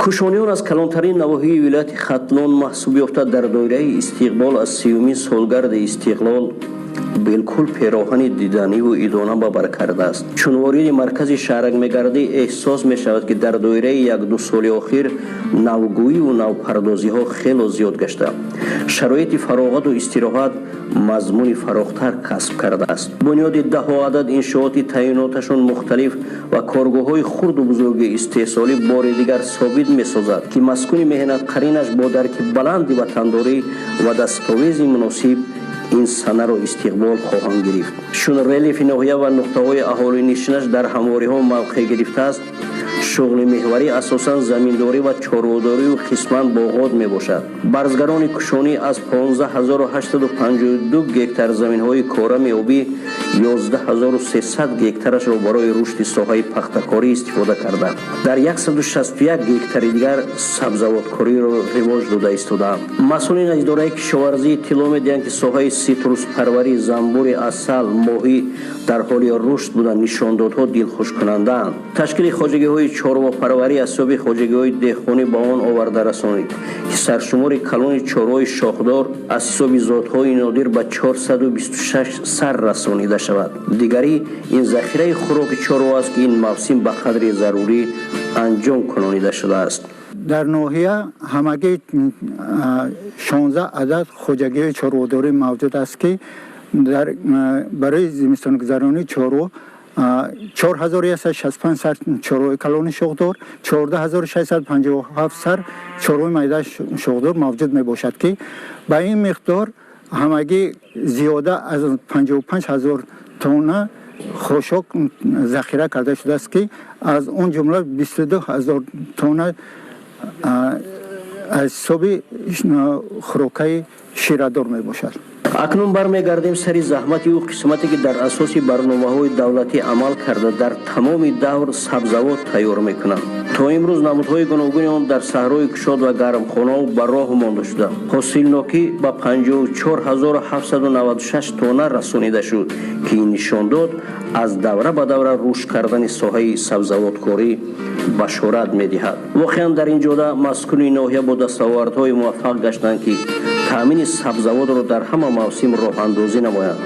Кушониён аз калонтарин навоҳии вилояти Хатлон маҳсуб ёфта, дар доираи истиқбол аз 30-умин солгарди истиқлол билкул пероҳани диданиву идона ба бар кардааст. Чун вориди маркази шаҳрак мегардӣ, эҳсос мешавад, ки дар доираи як-ду соли охир навгӯиву навпардозиҳо хело зиёд гашта, шароити фароғату истироҳат мазмуни фарохтар касб кардааст. Бунёди даҳо адад иншооти таъиноташон мухталиф ва коргоҳҳои хурду бузурги истеҳсолӣ бори дигар собит месозад, ки маскуни меҳнатқаринаш бо дарки баланди ватандорӣ ва дастовези муносиб ин санаро истиқбол хоҳанд гирифт. Чун релефи ноҳия ва нуқтаҳои аҳолинишинаш дар ҳамвориҳо мавқеъ гирифтааст, шуғли меҳварӣ асосан заминдорӣ ва чорводорию қисман боғот мебошад. Барзгарони Кушонӣ аз 15 852 гектар заминҳои корами обӣ 11 300 гектарашро барои рушди соҳаи пахтакорӣ истифода карда, дар 161 гектари дигар сабзавоткориро ривоҷ дода истодаанд. Масъулин аз идораи кишоварзӣ иттилоъ медиҳанд, ки соҳаи ситруспарварӣ, занбури асал, моҳӣ дар ҳоли рушд буда, нишондодҳо дилхушкунандаанд. Ташкили хоҷагиҳои чорвопарварӣ аз ҳисоби хоҷагиҳои деҳқонӣ ба он оварда расонид, ки саршумори калони чорвои шохдор аз ҳисоби зотҳои нодир ба 426 сар расонида шавад. Дигарӣ ин захираи хӯроки чорво аст, ки ин мавсим ба қадри зарурӣ анҷом кунонида шудааст. Дар ноҳия ҳамагӣ 16 адад хоҷагиҳои чорводорӣ мавҷуд аст, ки барои зимистонгузаронии чорво 4165 сар чорвои калони шохдор, 14 657 сар чорвои майдаи шохдор мавҷуд мебошад, ки ба ин миқдор ҳамагӣ зиёда аз 55 000 тонна хошок захира карда шудааст, ки аз он ҷумла 22 000 тонна аз ҳисоби хӯрокаи ширадор мебошад. Акнун бармегардем сари заҳмати ӯ қисмате, ки дар асоси барномаҳои давлатӣ амал карда, дар тамоми давр сабзавот тайёр мекунанд. То имрӯз намудҳои гуногуни он дар саҳрои кушод ва гармхонао ба роҳ монда шуда, ҳосилнокӣ ба 54 796 тонна расонида шуд, ки ин нишондод аз давра ба давра рушд кардани соҳаи сабзавоткорӣ башорат медиҳад. Воқеан, дар ин ҷода маскуни ноҳия бо дастовардҳое муваффақ гаштанд, ки таъмини сабзавотро дар ҳама мавсим роҳандозӣ намоянд.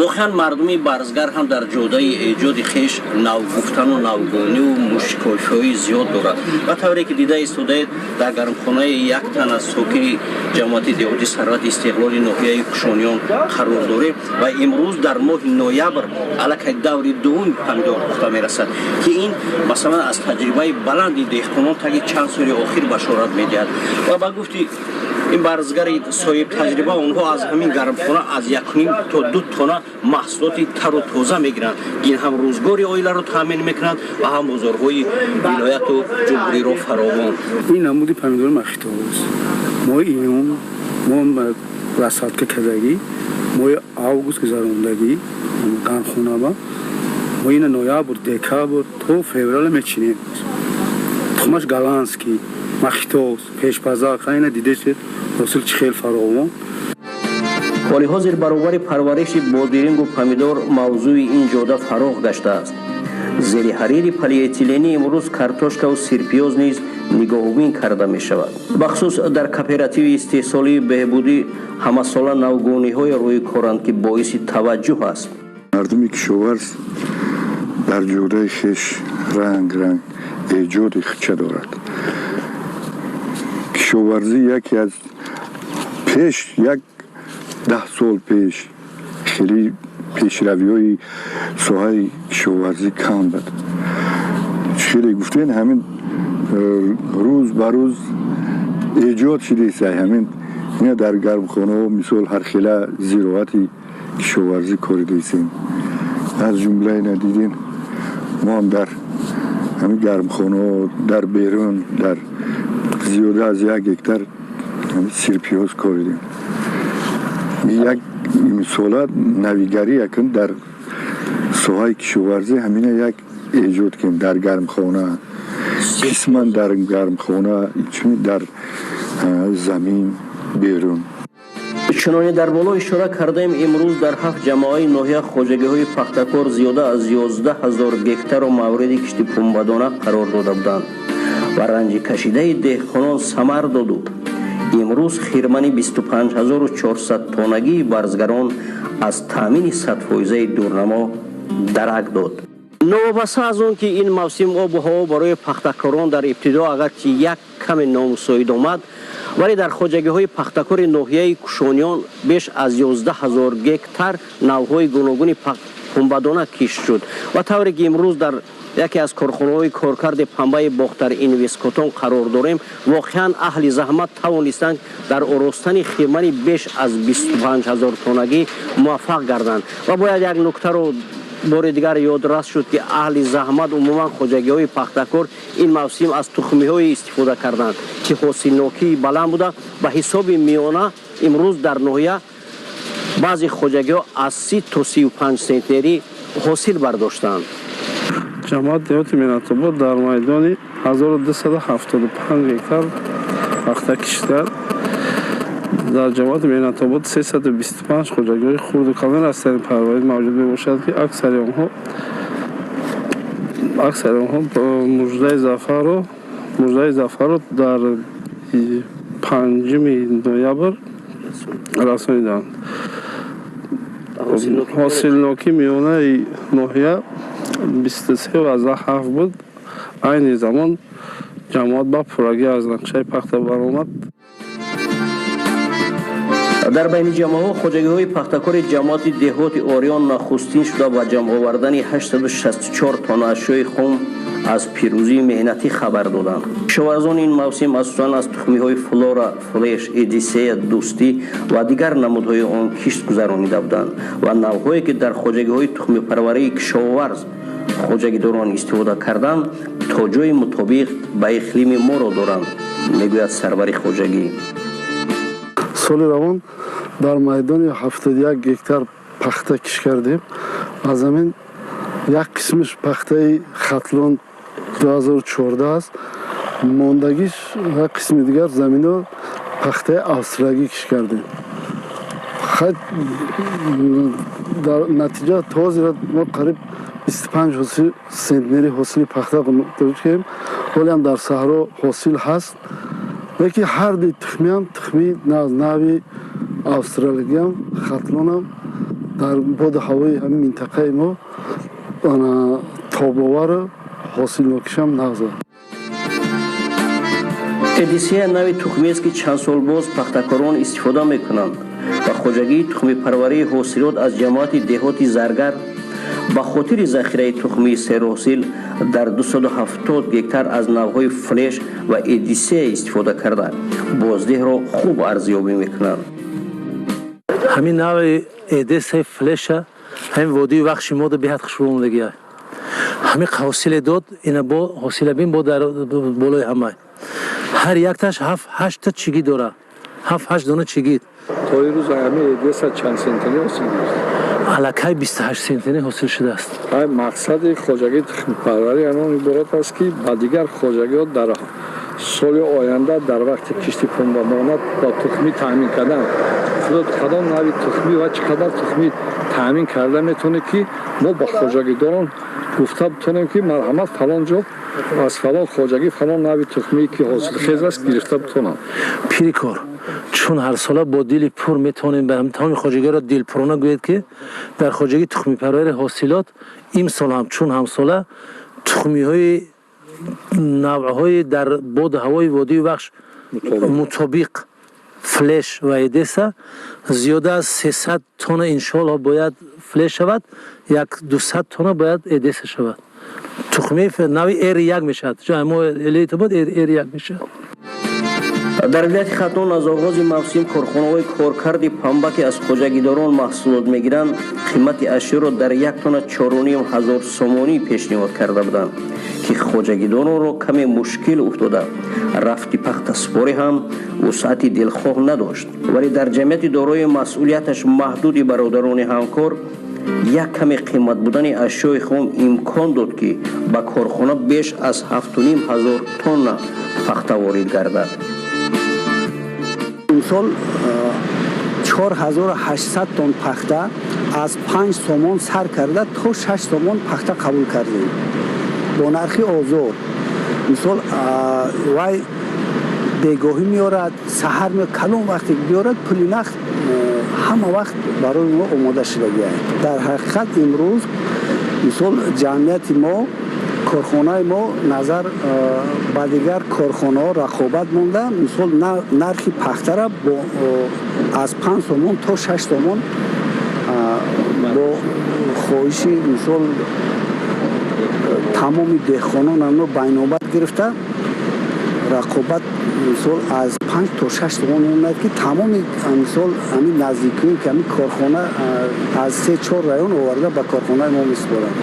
Воқеан, мардуми барзгар ҳам дар ҷодаи эҷоди хеш навгуфтану навгониву мушкофиҳои зиёд дорад. Ба тавре ки дида истодаед, дар гармхонаи як тан аз сокини ҷамоати деҳоти Сарвати Истиқлоли ноҳияи Кушониён қарор дорем ва имрӯз дар моҳи ноябр аллакай даври дуввуми помидор пухта мерасад, ки ин масалан аз таҷрибаи баланди деҳқонон таги чанд соли охир башорат медиҳад. Ва ба гуфти ин барзгари соҳибтаҷриба, онҳо аз ҳамин гармхона аз 1,5 то 2 тонна маҳсулоти тару тоза мегиранд, ки ин ҳам рӯзгори оиларо таъмин мекунад ва ҳам бозорҳои вилояту ҷумҳуриро фаровон. Ин намуди помидори махитост. Моҳи июн мо рассадка кардагӣ, моҳи август гузарондагӣ гармхонаба. Мо ина ноябр, декабр то феврала мечинем. Тухмаш голландский махитос, пешпазак. Ина дидешед, ҳосил чӣ хел фаровон. Ҳоли ҳозир баробари парвариши бодирингу помидор мавзӯи ин ҷода фарох гаштааст. Зери ҳарири полиэтиленӣ имрӯз картошкаву сирпиёз низ нигоҳубин карда мешавад. Бахусус дар кооперативи истеҳсолии Беҳбудӣ ҳамасола навгониҳое рӯи коранд, ки боиси таваҷҷӯҳ аст. Мардуми кишоварз дар ҷодаи хеш ранг ранг эҷоди худша дорад. Кишоварзӣ яке аз пеш, як 10 сол пеш хеле пешравиҳои соҳаи кишоварзӣ кам буд. Хеле гуфтен, ҳамин рӯз ба рӯз эҷод шудеса. Ҳамин ина дар гармхонаҳо мисол ҳархела зироати кишоварзӣ коридесем. Аз ҷумла ина дидем, мо ҳам дар ҳамин гармхонаҳо, дар берун, дар зиёда аз 1 гектар сирпиёз коридем. Як мисола навигарӣ якн дар соҳаи кишоварзӣ ҳамина як эҷод кунем дар гармхона, қисман дар гармхона, инчунин дар замин берун. Чуноне дар боло ишора кардаем, имрӯз дар ҳафт ҷамоаи ноҳия хоҷагиҳои пахтакор зиёда аз 11 000 гектарро мавриди кишти пумбадона қарор дода буданд. Ва ранҷи кашидаи деҳқонон самар доду имрӯз хирмани 25 400 тоннагии барзгарон аз таъмини 100-фоизаи дурнамо дарак дод. Новобаста аз он ки ин мавсим обу ҳаво барои пахтакорон дар ибтидо агарчи як каме номусоид омад, вале дар хоҷагиҳои пахтакори ноҳияи Кушониён беш аз 11 ҳазор гектар навъҳои гуногуни пунбадона кишт шуд. Ва тавре ки имрӯз дар яке аз корхонаҳои коркарди памбаи Бохтар Инвесткотон қарор дорем, воқеан аҳли заҳмат тавонистанд дар оростани хирмани беш аз 25 ҳазор тоннагӣ муваффақ гарданд. Ва бояд як нуктаро бори дигар ёдрас шуд, ки аҳли заҳмат, умуман хоҷагиҳои пахтакор ин мавсим аз тухмиҳое истифода карданд, ки ҳосилнокии баланд буда, ба ҳисоби миёна имрӯз дар ноҳия баъзе хоҷагиҳо аз 30 то 35 сентнерӣ ҳосил бардоштанд. Ҷамоат деҳоти Минатобод дар майдони 1275 гектар пахта кишт кард. Дар ҷамоати Меҳнатобод 325 хоҷагиҳои хурду калони растанипарварӣ мавҷуд мебошад, ки аксари онҳо муждаи зафарро дар 5 ноябр расониданд. Ҳосилнокии миёнаи ноҳия 23,7 буд. Айни замон ҷамоат ба пуррагӣ аз нақшаи пахта баромад. Дар байни ҷамъаҳо хоҷагиҳои пахтакори ҷамоати деҳоти Ориён нахустин шуда ба ҷамъ овардани 864 тонна ашёи хом аз пирӯзии меҳнатӣ хабар доданд. Кишоварзон ин мавсим асосан аз тухмиҳои Флора, Флеш, Эдисея, Дӯстӣ ва дигар намудҳои он кишт гузаронида буданд ва навъҳое, ки дар хоҷагиҳои тухмипарварии Кишоварз хоҷагидорон истифода карданд, то ҷои мутобиқ ба иқлими моро доранд, мегӯяд сарвари хоҷагӣ. Соли равон дар майдони 71 гектар пахта кишт кардем. Аз ҳамин як қисмиш пахтаи Хатлон 2014 аст, мондагиш як қисми дигар замино пахтаи австралиягӣ кишт кардем. Дар натиҷа то ҳозира мо қариб 25 сентнери ҳосили пахта дошем. Ҳолиам дар саҳро ҳосил ҳаст, лекин ҳар дуи тухмиам, тухми нави австралиягиам, Хатлонам, дар боду ҳавои ҳамин минтақаи мо тобовару ҳосилнокишам нағз. Эдисея нави тухмиест, ки чанд сол боз пахтакорон истифода мекунанд ва хоҷагии тухмипарварии Ҳосилот аз ҷамоати деҳоти Заргар ба хотири захираи тухмии серҳосил дар 270 гектар аз навъҳои Флеш ва Эдисея истифода карда, боздиҳро хуб арзёбӣ мекунанд. Ҳамин нави Эдесаи Флеша ҳамин водии Вахши мода беҳад хушбомадагия. Ҳамин ҳосиле дод, ина бо ҳосила бин, бо дар болои ҳама ҳар якташ ҳафт ҳашта чигит дора, ҳафт ҳашт дона чигит. То ирӯз ҳамин Эдеса чанд сентнери ҳосил гирифт? Аллакай 28 сентнери ҳосил шудааст. Ай мақсади хоҷагии тухмипарварӣ анон иборат аст, ки ба дигар хоҷагиҳо дар соли оянда дар вақти кишти пунбадона ба тухмӣ таъмин кардан. Худо кадом нави тухмӣ ва чӣ қадар тухмӣ таъмин карда метавонед, ки мо ба хоҷагидорон гуфта битонем, ки марҳамат, фалон ҷо аз фалон хоҷагӣ фалон нави тухмӣ, ки ҳосилхез аст, гирифта битонам? Пири кор чун ҳарсола бо дили пур метавонем ба тамоми хоҷагиро дилпурона гӯед, ки дар хоҷагии тухмипарвари Ҳосилот имсол ҳам чун ҳамсола тухмиҳои навъҳои дар боду ҳавои водии Вахш мутобиқ, Флеш ва Эдеса, зиёда аз 300 тонна иншоалло бояд Флеш шавад, як 200 тонна бояд Эдеса шавад. Тухми нави Р1 мешавад, мо элита буд, Р1 мешавад. Дар вилояти Хатлон аз оғози мавсим корхонаҳои коркарди памба, ки аз хоҷагидорон маҳсулот мегиранд, қимати ашёро дар як тонна 4500 сомонӣ пешниҳод карда буданд, ки хоҷагидоронро каме мушкил уфтода, рафти пахтасупорӣ ҳам вусъати дилхоҳ надошт. Вале дар ҷамъияти дорои масъулияташ маҳдуди Бародарони ҳамкор як каме қимат будани ашёи хом имкон дод, ки ба корхона беш аз 7500 тонна пахта ворид гардад. Имсол 4800 тонн пахта аз 5 сомон сар карда то 6 сомон пахта қабул кардем бо нархи озод. Мисол, вай бегоҳӣ меорад, саҳар, калон вақте биёрад, пули нақд ҳама вақт барои мо омода шудагиаст. Дар ҳақиқат, имрӯз, мисол, ҷамъияти мо, корхонаи мо назар ба дигар корхонаҳо рақобат монда, мисол, нархи пахтара аз 5 сомон то 6 сомон бо хоҳиши, мисол, тамоми деҳқонон ано байнобат гирифта, рақобат, мисол, аз 5 то 6 сомон мемонад, ки тамоми, мисол, ҳамин наздикиҳое ки ҳамин корхона аз се чор район оварда ба корхонаи мо месупорад.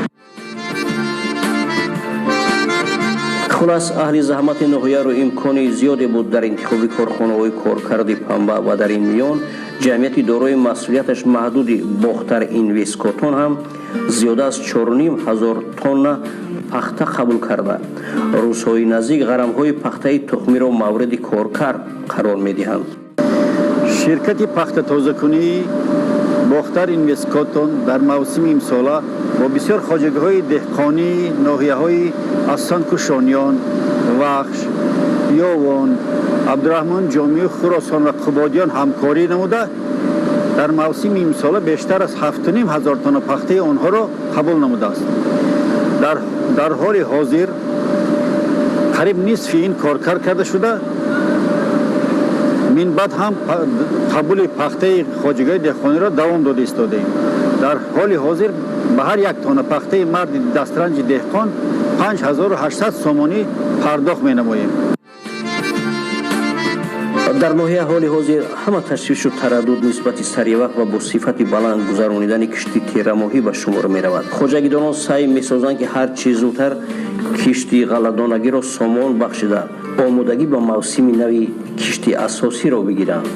Хулас, аҳли заҳмати ноҳияро имкони зиёде буд дар интихоби корхонаҳои коркарди панба ва дар ин миён ҷамъияти дорои масъулияташ маҳдуди Бохтар Инвесткотон ҳам зиёда аз 4500 тонна пахта қабул карда, рӯзҳои наздик ғарамҳои пахтаи тухмиро мавриди коркард қарор медиҳанд. Ширкати пахтатозакунии Бохтар Инвесткотон дар мавсими имсола бо бисёр хоҷагиҳои деҳқонии ноҳияҳои асосан Кушониён, Вахш, Ёвон, Абдураҳмон Ҷомию, Хуросон ва Қубодиён ҳамкорӣ намуда, дар мавсими имсола бештар аз 7500 тонна пахтаи онҳоро қабул намудааст. Дар ҳоли ҳозир қариб нисфи ин коркард карда шуда, минбаъд ҳам қабули пахтаи хоҷагиҳои деҳқониро давом дода истодаем. Дар ҳоли ҳозир ба ҳар як тонна пахтаи марди дастранҷи деҳқон 5800 сомонӣ пардохт менамоем. Дар ноҳия ҳоли ҳозир ҳама ташвишу тараддуд нисбати саривақт ва бо сифати баланд гузаронидани кишти терамоҳӣ ба шумор меравад. Хоҷагидорон саъй месозанд, ки ҳар чӣ зудтар кишти ғалладонагиро сомон бахшида, омодагӣ ба мавсими нави кишти асосиро бигиранд.